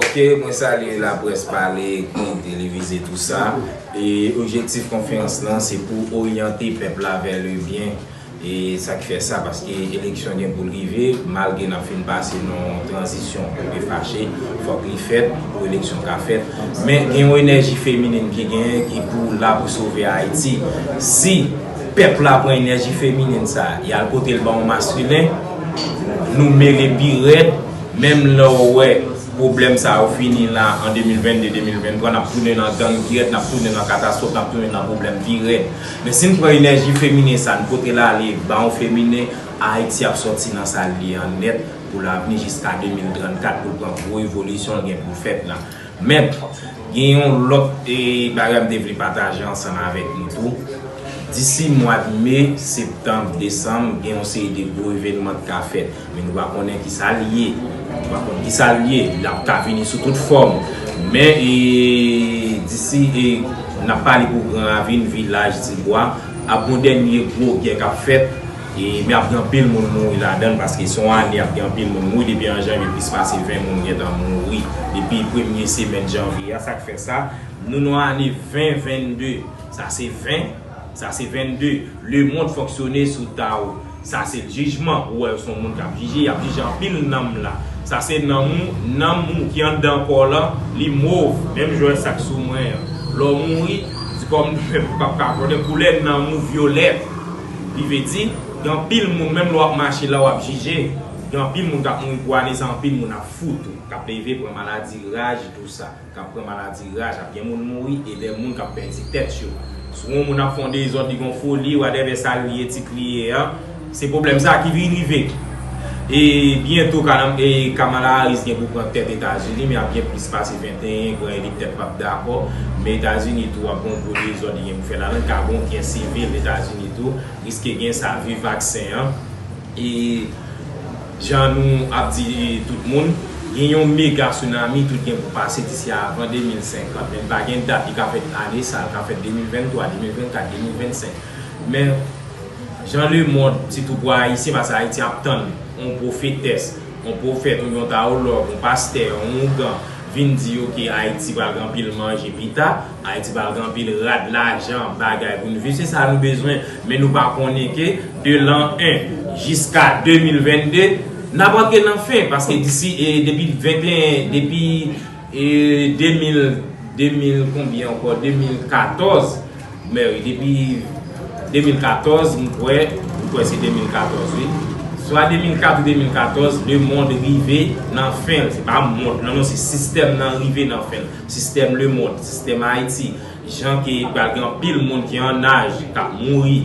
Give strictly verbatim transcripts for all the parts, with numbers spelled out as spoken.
Ok, mwen salye laprès pale, pran televize, tou sa. E objektif konferans lan, se pou oryante pèp la vè le byen. E sa k fè sa, paske eleksyon gen pou l rive, malgre n ap fin pase nan yon tranzisyon, pou te fache, fòk li fèt, pou eleksyon ka fèt. Men gen yon enèji feminen ki genyen, ki pou la pou sove Ayiti. Si pèp la pran enèji feminen sa, y al pote l ba yon maskilen, nou mele pi rèd, menm lè w wè pwoblèm sa yo fini la an de mil vennde, de mil venntwa, n ap tounen nan gang pi rèd, n ap tounen nan katastwòf, n ap tounen nan pwoblèm pi rèd. Men si n pran enèji feminen sa, n pote l ale ba yon feminen, Ayiti ap sòti nan sa l ye an nèt pou lavni jiska de mil trannkat pou l pran gwo evolisyon l gen pou l fèt la. Men, gen yon lòt e, bagay m te vle pataje ansanm avèk nou tou. Disi mwa de me, septanm, desanm, gen yon seri de gwo evènman k ka fèt. Men nou pa konnen ki sa l ye. Nou pa konn ki sa l ye. L ap ka vini sou tout fòm. Men, e, disi, e, n ap pale pou Gran Ravin, Vilaj, Tibwa, ap gon dènye gwo gè k ap fèt. E, men ap gen anpil moun mouri ladan l, paske se yon ane ap gen anpil moun mouri. Depi an janvye, plis pase ven moun gentan mouri. Depi premye semèn janvye a, sa k fè sa, nou nan ane ven vennde. Sa se ven, sa se vennde. Lemonn fonksyone sou Tawo. Sa se jijman. Ou wè, se yon moun k ap jije, y ap jije anpil nanm la. Sa se nanm ou, nanm ou ki anndan kò w lan, li mov, menm jan sa k sou mwen an. Lè w mouri, di kòm p ap ka konnen, koulè nanm ou vyolèt. Li vle di, gen anpil moun, menm lè w ap mache la, w ap jije. Gen anpil moun k ap mouri pou ane sa, anpil moun ap fou tou, k ap leve pran maladi raj, tou sa, k ap pran maladi raj, ap gen moun mouri, e de moun k ap pèdi tèt yo. Si yon moun ap fè yon dezòd, li gen yon foli, whatever sa l ye, tit li ye an, se pwoblèm sa ki vin rive. E byento, Ka-, e Kamala Harris gen pou pran tèt Etazini, men ap gen plis pase venteyen gran elit tèt p ap dakò. Men Etazini tou ap gen yon gwo dezòd li gen pou fè ladan l, ka gen yon gè sivil Etazini tou, riske gen sa, vi vaksen an. E jan nou ap di tout moun, gen yon mega tsunami, tout gen pou pase disi avan de mil senkant. Men pa gen dat, li ka fèt ane sa, li ka fèt de mil venntwa, de mil vennkat, de mil vennsenk. Men jan lemonn, sitou pou Ayisyen, paske Ayiti ap tann yon pwofetès, yon pwofèt, yon tawològ, yon pastè, yon ougan vin di yo ke Ayiti pral gen anpil manje pita, Ayiti pral gen anpil rad, lajan, bagay pou nou viv. Se sa nou bezwen, men nou pa konnen ke de lan en jiska de mil vennde, n ap rantre nan fen, paske disi, e, depi venteyen, depi, e, de mil, de mil konbyen ankò? De mil katòz, men wi, depi de mil katòz, m kwè, m kwè se de mil katòz, wi. Swa de mil kat ou de mil katòz, lemonn rive nan fen l. Se pa mond lan, non, se sistèm nan rive nan fen l. Sistèm lemonn, sistèm Ayiti. Jan ke pral gen anpil moun ki an aj, k ap mouri.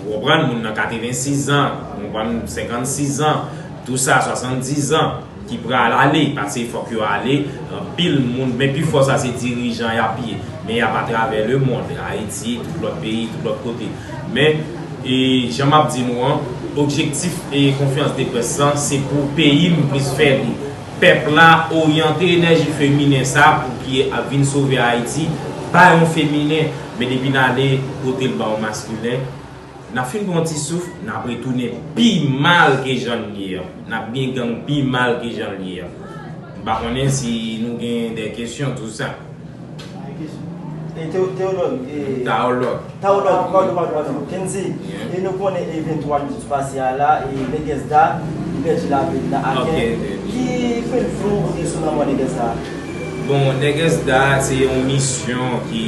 Ou konprann? Moun nan katrevensis an, ou konprann, senkannsis an, tou sa, swasanndis an, ki pral ale, paske fòk yo ale, anpil moun, men pifò sa se dirijan y ap ye, men y ap atravè lemonn, Ayiti, tout lòt peyi, tout lòt kote. Men, e, jan m ap di nou an, objektif e konferans de près lan, se pou peyi m plis fè li. Pèp la oryante enèji feminen sa pou ki ap vin sove Ayiti, ba yon feminen, men depi n ale pote l ba yon maskilen, n ap fin pran yon ti souf, n ap retounen pi mal ke jan n ye an. N ap gen gang pi mal ke jan l ye an. M pa konnen si nou gen de kesyon, tou sa. E te-, teyològ, e Tawològ. Tawològ, padon, padon, padon. Kendy, yeah, e nou konnen e venntwa jou ki pase a la, e Nègès Da, li pèdi lavi l nan Aken. Ok, ok. Ki pwen de vi w gen sou lanmò Nègès Da? Bon, Nègès Da, se yon misyon ki,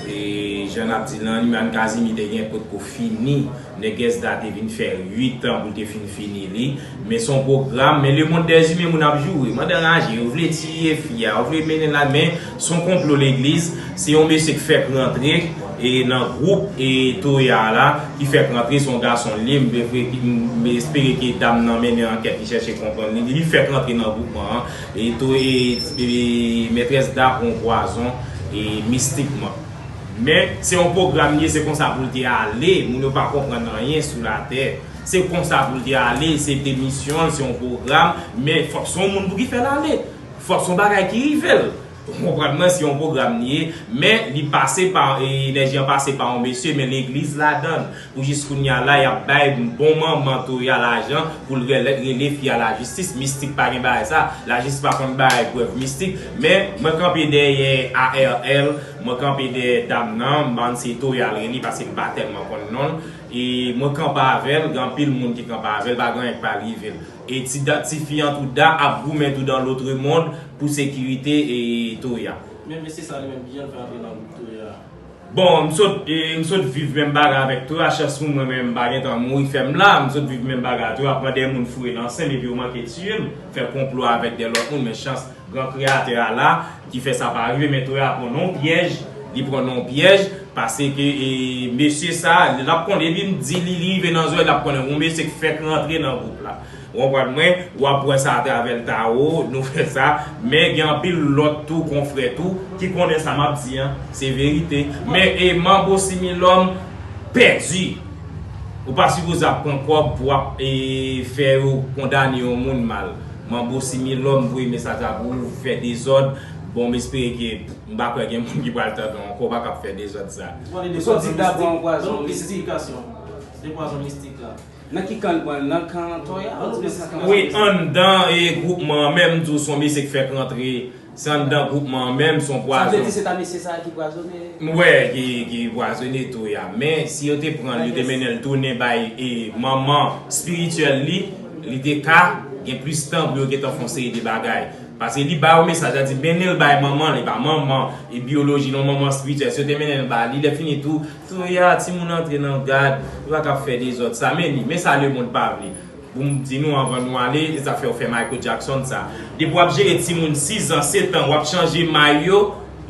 e, jan n ap di lan, Limann Kazimi te gen potko fini. Nègès Da te vin fè uit an pou l te fin fini li. Men se yon pwogram, men lemonn dèzimen, moun ap joure. Mwen anraje, yo vle tiye fi a, yo vle mennen l la, men se yon konplo legliz. Se yon mesye k fèk rantre, e, nan gwoup, e, Toya a la, ki fèk rantre, se yon gason li ye, m, m, m espere ke dam nan mennen ankèt, li chèche konprann li. Li fèk rantre nan gwoupman an, e, to, e, e, Mètrès Da pran pwazon, e, mistikman. Men, se yon pwogram li ye, se konsa pou l te ale. Moun yo pa konprann anyen sou latè. Se konsa pou l te ale, se te misyon l, se yon pwogram. Men, fòk se yon moun pou ki fè l ale. Fòk se yon bagay ki rive l. Ou konprann mwen, se yon pwogram li ye, men li pase pa, e, enèji an pase pa yon mesye, men legliz ladann. Pou jis kounye a la, y ap bay bon manman Toya lajan pou l rele, rele fi a lajistis. Mistik pa gen bagay sa. Lajistis pa konn bay prèv mistik. Men mwen kanpe dèyè A R L, mwen kanpe dèyè dam nan, m pa konn si Toya l rele paske m pa tèlman konn non l. E mwen kanpe avè l, gen anpil moun ki kanpe avè l, pa gen anyen k pa rive l. E ti da, ti fi an tou da ap goumen tou dans l'autre monde pou sekirite e Toya. Men mesye sa li menm, kijan l fè antre nan gwoup Toya a? Bon, m sot, e, m sot viv menm bagay avèk Toya, chans pou mwen, men m pa gentan mouri fè m la, m sot viv menm bagay ak Toya, pran de moun foure nan sen m epi yo manke tiye m, fè konplo avèk de lòt moun, men chans gran kreyatè a la ki fè sa pa rive, men Toya pran nan yon pyèj, li pran nan yon pyèj, paske, e, mesye sa, l ap konnen, epi m di li, li rive nan zòrèy, l ap konnen, yon mesye k fèk rantre nan gwoup la. Ou konprann mwen? W ap wè sa atravè l tawo, nou fè sa. Men gen anpil lòt tou, konfrè tou, ki konnen sa m ap di an. Se verite. Men e Manbo Similòm pèdi. Ou pa sipoze ap pran kòb pou w ap e, fè yo kondane yon moun mal. Manbo Similòm voye mesaj la pou ou fè dezòd. Bon, m espere ke m pa kwè gen moun ki pral tande w ankò, ou pa ka ap fè dezòd sa. Ou sot di dabò yon pwazon mistik. De pwazon mistik la. Nan ki kan l pran l? Nan kan Toya? Oubyen se nan kan Wi, anndan e gwoupman an menm, m di w se yon mesye k fèk rantre. Se anndan gwoupman an menm, se yon pwazon. Sa vle di se ta mesye sa a ki pwazone? M wè ki, ki pwazone Toya. Men si yo te pran l, yo te mennen l tounen bay e manman espirityèl li, li te ka gen plis tan pou yo gentan fè yon seri de bagay. Paske li ba yo mesaj la, di mennen l bay manman l, e pa manman e biyoloji l, yon manman espirityèl. Si yo te mennen l ba li, lè fini tou, Toya, timoun antre nan gad, li pa ka ap fè dezòd sa. Men li, men sa lemonn pa vle. Pou m di nou anvan nou ale, e sa fè yo fè Michael Jackson sa. Depi w ap jere timoun sis an, sèt an, w ap chanje may yo,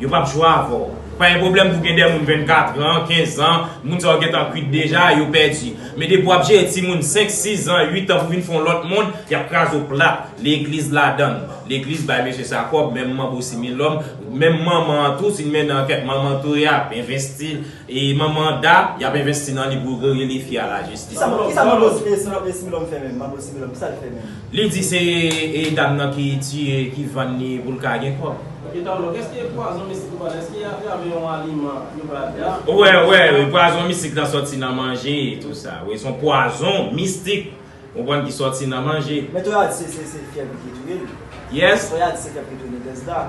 yo p ap jwe avè w. Pa gen pwoblèm pou gen de moun vennkat an, kenz an, moun sa yo gentan kwit deja, yo pèdi. Men depi w ap jere timoun senk, sis an, uit an pou vin fè yon lòt moun, y ap kraze w plat. Legliz ladann. Legliz bay mesye sa kòb, menm Manbo Similòm, menm manman an tou, si n mennen ankèt, manman Toya ap envesti l. E manman Da, y ap envesti nan li pou rele fi a lajistis. Kisa, kisa Manbo Similòm fè menm? Manbo Similòm, kisa l fè menm? Li di se e, dam nan ki tiye, ki vann li pou l ka gen kòb. Ok, Tawlòk, èske pwazon mistik ou pale, èske atravè yon aliman yo ba Da? Wè, wè, pwazon mistik lan sòti nan manje e tou sa. Wi, se yon pwazon mistik. Ou konprann ki sòti nan manje. Men Toya di se, se, se fyèv ki touye l. Yes. Toya di se fyèv ki touye Nègès Da.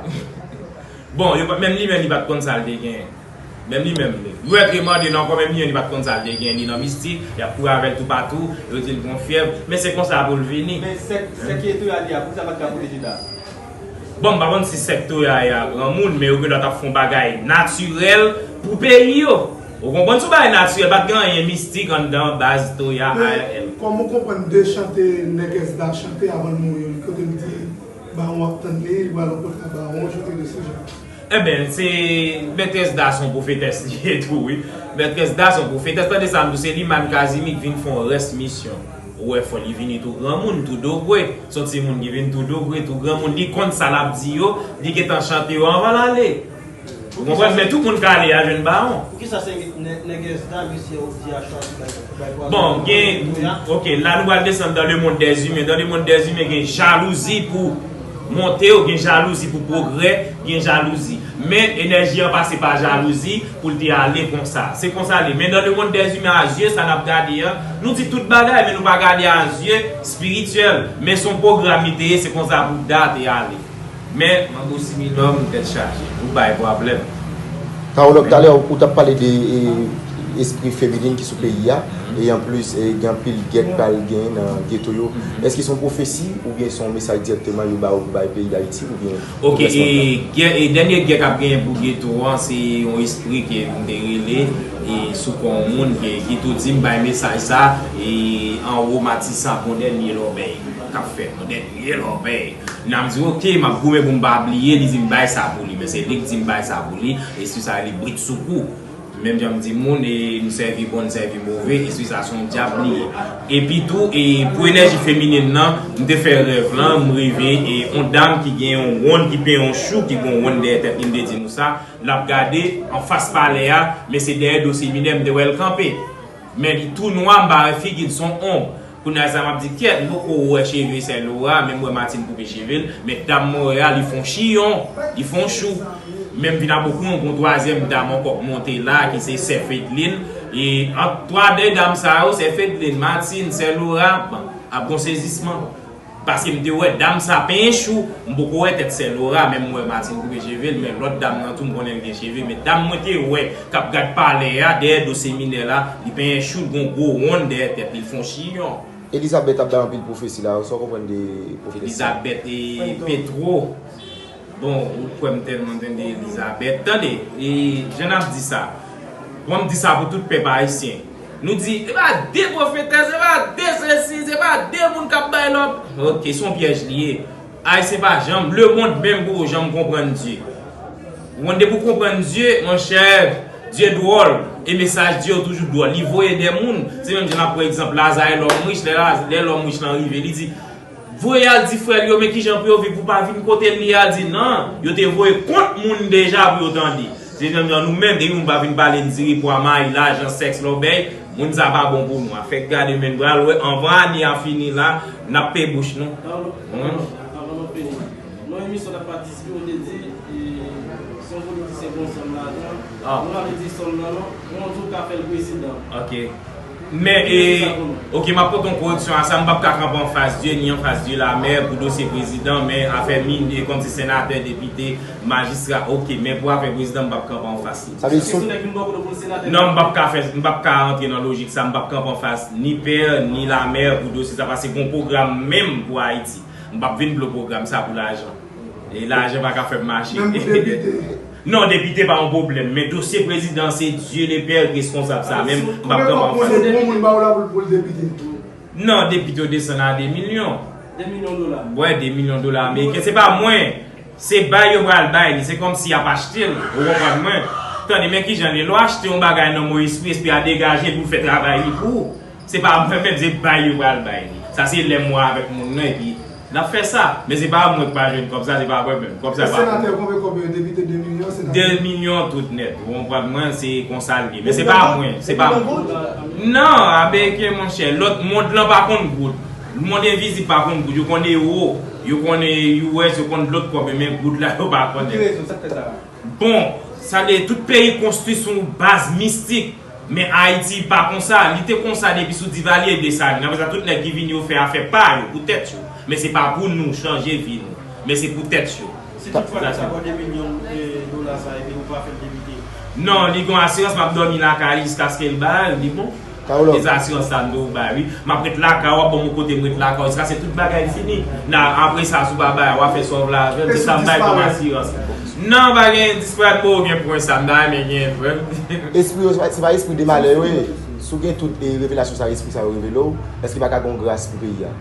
Bon, yo pa, menm li menm, li pa t konn sa l te gen. Menm li menm, li. Yo rete mande l ankò, menm li menm, li pa t konn sa l te gen. Li nan mistik, y ap kouri avè l toupatou, yo di l gon fyèv. Men se konsa pou l vini. Men sèk, sèk ki Toya li a, poukisa l pa t ka pwoteje Da? Bon, m pa konn si sèk Toya a granmoun, men yo gendwa t ap fè yon bagay natirèl pou peyi yo. Ou konprann, se yon bagay natirèl, pa t gen anyen mistik anndan baz Toya A R L. Men, kòm ou konprann de chante Nègès Da chante avan l mouri yo, kote l di Bawon ap tann li, li pral rankontre ak Bawon, chante de se jan. Enben, se Mètrès Da se yon pwofetès li ye tou, wi. Mètrès Da se yon pwofetès, tande sa m di w, se li Mann Kazimi k vin fè yon rès misyon. Ou wè, fò li vini tou granmoun, tou dogwe. Se yon timoun ki vin tou dogwe, tou granmoun. Li konn sa l ap di yo, li gentan chante yo anvan l ale. Ou konprann? Men tout moun k ale a jwenn Bawon. Poukisa se Nè-, Nègès Da, mesye, ou di a chwazi bay, bay pwazon? Bon, gen, ok, la nou pral desann dans le monde des humains. Dans le monde des humains, gen jalouzi pou monte, gen jalouzi pou pwogrè, gen jalouzi. Men enèji an pase pa jalouzi pou l te ale konsa. Se konsa li ye. Men dans le monde des humains, a zye sa n ap gade an, nou di tout bagay, men nou pa gade a zye espirityèl. Men se yon pwogram li te ye, se konsa pou Da te ale. Men, Manbo Similòm, tèt chaje. Ou bay pwoblèm. Tawlòk, talè, ou t ap pale de, e, espri feminen ki sou peyi a. E anplis, e, gen anpil gè k pral gen nan geto yo. Èske se yon pwofesi oubyen se yon mesaj dirèkteman yo ba yo pou bay peyi Dayiti oubyen... Ok, e, gè, e, dènye gè k ap genyen pou geto an, se yon espri ke m te rele, e, sou kò yon moun ke, ki tou di m bay mesaj sa, e, anwo Matisan, gon dènye lòbèy k ap fèt, gon dènye lòbèy. N ap di, ok, m ap goumen pou m pa bliye, li di m bay sa pou li, men se li k di m bay sa pou li, espri sa rele britsoukou. Menm jan m di moun, e, nou sèvi bon, nou sèvi move, espri sa se yon dyab li ye. Epi tou, e, pou enèji feminen nan, m te fè rèv lan, m reve, e, yon dam ki gen yon wonn, ki penyen yon chou, ki gen yon wonn dèyè tèt li, m te di nou sa, l ap gade anfas palè a, men se dèyè do seminè m te wè l kanpe. Men li tou nwa, m pa wè figi l, se yon onb. Kounye a sa m ap di kyèt, m poko wè cheve Sè Lora, men m wè Martine koupe cheve l, men dam mwen wè a, li fè on chiyon, li fè on chou. Men m vin ap okouran gon twazyèm dam ankò k monte la, ki se Sè Fedline. E ant twa de dam sa yo, Sè Fedline, Martine, Sè Lora, bon, ap gon sezisman. Paske m te wè dam sa penyen chou, m poko wè tèt Sè Lora, men m wè Martine koupe cheve l, men lòt dam nan tou m konnen l gen cheve, men dam mwen te wè k ap gad palè a, dèyè do seminè la, li penyen chou, l gon gwo wonn dèyè tèt li, l fè on chiyon. Elizabeth ap bay anpil pwofesi la, sa w konprann de pwofetès sa? Elizabeth e Petro. Bon, ou kwè m tèlman tande Elizabeth. Tande, e, jan n ap di sa, bon, m di sa pou tout pèp ayisyen. Nou di, se pa de pwofetès, se pa de sesi, se pa de moun k ap bay lòb. Ok, se yon pyèj li ye. Ayisyen pa janm, lemonn menm poko janm konprann Dye. Ou konn depi w konprann Dye, monchè, Dye dwòl. E mesaj Dye yo toujou dwòl. Li voye de moun. Se menm jan n ap pran egzanp Laza e lòm rich. Lè Laz-, lè lòm rich lan rive, li di, voye al di frè l yo, men kijan pou yo viv, pou pa vin kote l li a, l di, nan, yo te voye kont moun deja pou yo tande. Se menm jan nou menm, depi moun pa vin pale n diri, pwa, mayi, lajan, sèks, lòbèy, moun sa pa bon pou nou. A fèk gade, men n pral wè, anvan ane a fini la, n ap peye bouch nou. Avan nou fini. Nan emisyon n ap patisipe, ou te di, e, se yon politisyen bon sòm lajan. Ah. Nou pa vle di sòm nan non, men ou di w ka fè l prezidan. Ok. Men, e, ok, m ap pote yon koreksyon a sa, m p ap ka kanpe anfas Dye, ni anfas Dye lamè pou dosye prezidan, men afè min, e, kòmsi senatè, depite, majistra, ok, men pou afè prezidan, m p ap kanpe anfas li. Sa vle di si w... Non, m p ap ka fè, m p ap ka antre nan lojik sa, m p ap kanpe anfas ni pè, ni lamè pou dosye sa, paske gon pwogram menm pou Ayiti. M p ap vin blo pwogram sa pou lajan. E lajan pa ka fè m mache. Menm pou depite. Non, depite pa yon pwoblèm, men dosye prezidan se Dye Lepè k responsab sa menm, m p ap kanpe anfas. Konbyen kòb pou yon moun ba w la pou l, pou l depite? Non, depite yo desann a de milyon. De milyon dola. Wè, de milyon dola ameriken. Se pa mwen. Se bay yo pral bay li. Se kòmsi y ap achte l. Ou konprann mwen? Tande, men kijan li ye. Lè w achte yon bagay nan Moyiz Pri, espri a degaje pou l fè travay li pou ou. Se pa mwen menm, se bay yo pral bay li. Sa se lè m wè avèk moun nan, epi n ap fè sa. Men se pa mwen k pa jwenn kòb sa, se pa mwen menm. Kòb sa pa... Senatè, konbyen kòb yo, depite de milyon, senatè? De milyon tout nèt. Ou konprann mwen, se konsa l ye. Men se pa mwen, se pa mwen. Non, ameriken, monchè, lòt mond lan pa konn goud. Mond envizib pa konn goud. Yo konn ewo, yo konn U S, yo konn lòt kòb, men goud la, yo pa konnen. Pou ki rezon sa k fè sa? Bon, sa vle tout peyi konstwi sou yon baz mistik. Men Ayiti pa konsa. Li te konsa depi sou Divalye, Desalin. Apre sa, tout nèg ki vini yo fè afè pa yo, pou tèt yo. Men se pa pou nou chanje vi nou. Men se pou tèt yo. Si toutfwa nèg sa ba w de milyon, e, dola sa, epi ou pa fè l depite? Non, li gon asirans, m ap dòmi lakay li jiskaske l ba l, li bon. Carlo. E asirans sa m dwe bay, wi. M ap ret lakay, w ap ban m yon kote m ret lakay, jiskaske tout bagay fini. Nan, apre sa, si w pa bay, w a fè sa w vle avè l. Se sa m bay kòm asirans. Non, pa gen disparèt, bon, gen pwen sa, m ta renmen gen pwen. Espri yo, se pa, se pa espri de malè yo ye. Si w gen tout, e, revelasyon sa, espri sa yo revele w, èske pa ka gen yon gras pou peyi a?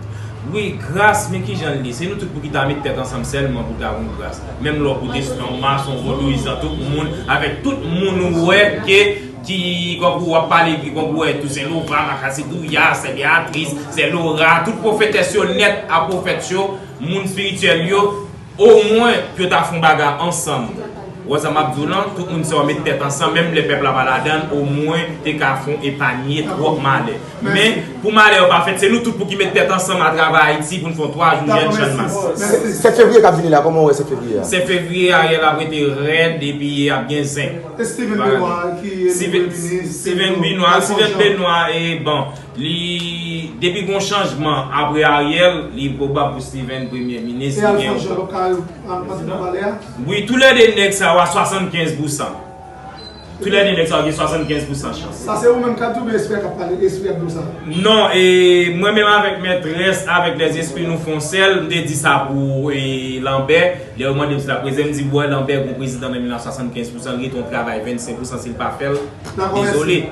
Wi, gras, men kijan l ye? Se nou tout pou ki ta met tèt ansanm sèlman pou ta gon gras. Menm lè w pote yon mason, vodouyizan, tout moun, avèk tout moun ou wè ke, ki, kankou w ap pale, ki kankou w wè Tousen Lova, Makasi Douya, Sè Beyatris, Sè Lora, tout pwofetès yo nèt a pwofèt yo, moun espirityèl yo, omwen pou yo ta fè yon bagay ansanm. Ou wè sa m ap di w lan, tout moun sa yo met tèt ansanm, menm lè pèp la pa ladan l, omwen te ka fè yon epanye twòp malè. Men, pou malè yo pa fèt, se nou tout pou ki met tèt ansanm atravè Ayiti pou n fè yon twa jou jèn Channmas. Sèt fevriye k ap vini la, kòman w wè sèt fevriye a? Sèt fevriye, Ariel ap rete rèd epi ap gen zen. E Steven Benoît ki premye minis, Steven Benoît, Steven Benoît, e bon, li, depi gon chanjman apre Ariel, li pwobab pou Steven premye minis. E Alphonse Jean Locale ap antre nan palè a? Wi, toulède nèg sa yo a swasannkenz pousan. Toulède nèg sa yo gen swasannkenz pousan chans. Sa se ou menm k ap di oubyen espri a k ap pale, espri a k di w sa? Non, e mwen menm avèk mètrès, avèk lèzespri, nou fè yon sèl, m te di sa pou, e, Lambert. Lè yo mande m si l ap prezan, m di, bwè, Lambert gon prezidan nan men l a swasannkenz pousan, li gen yon travay vennsenk pousan, si l pa fè l, dezole.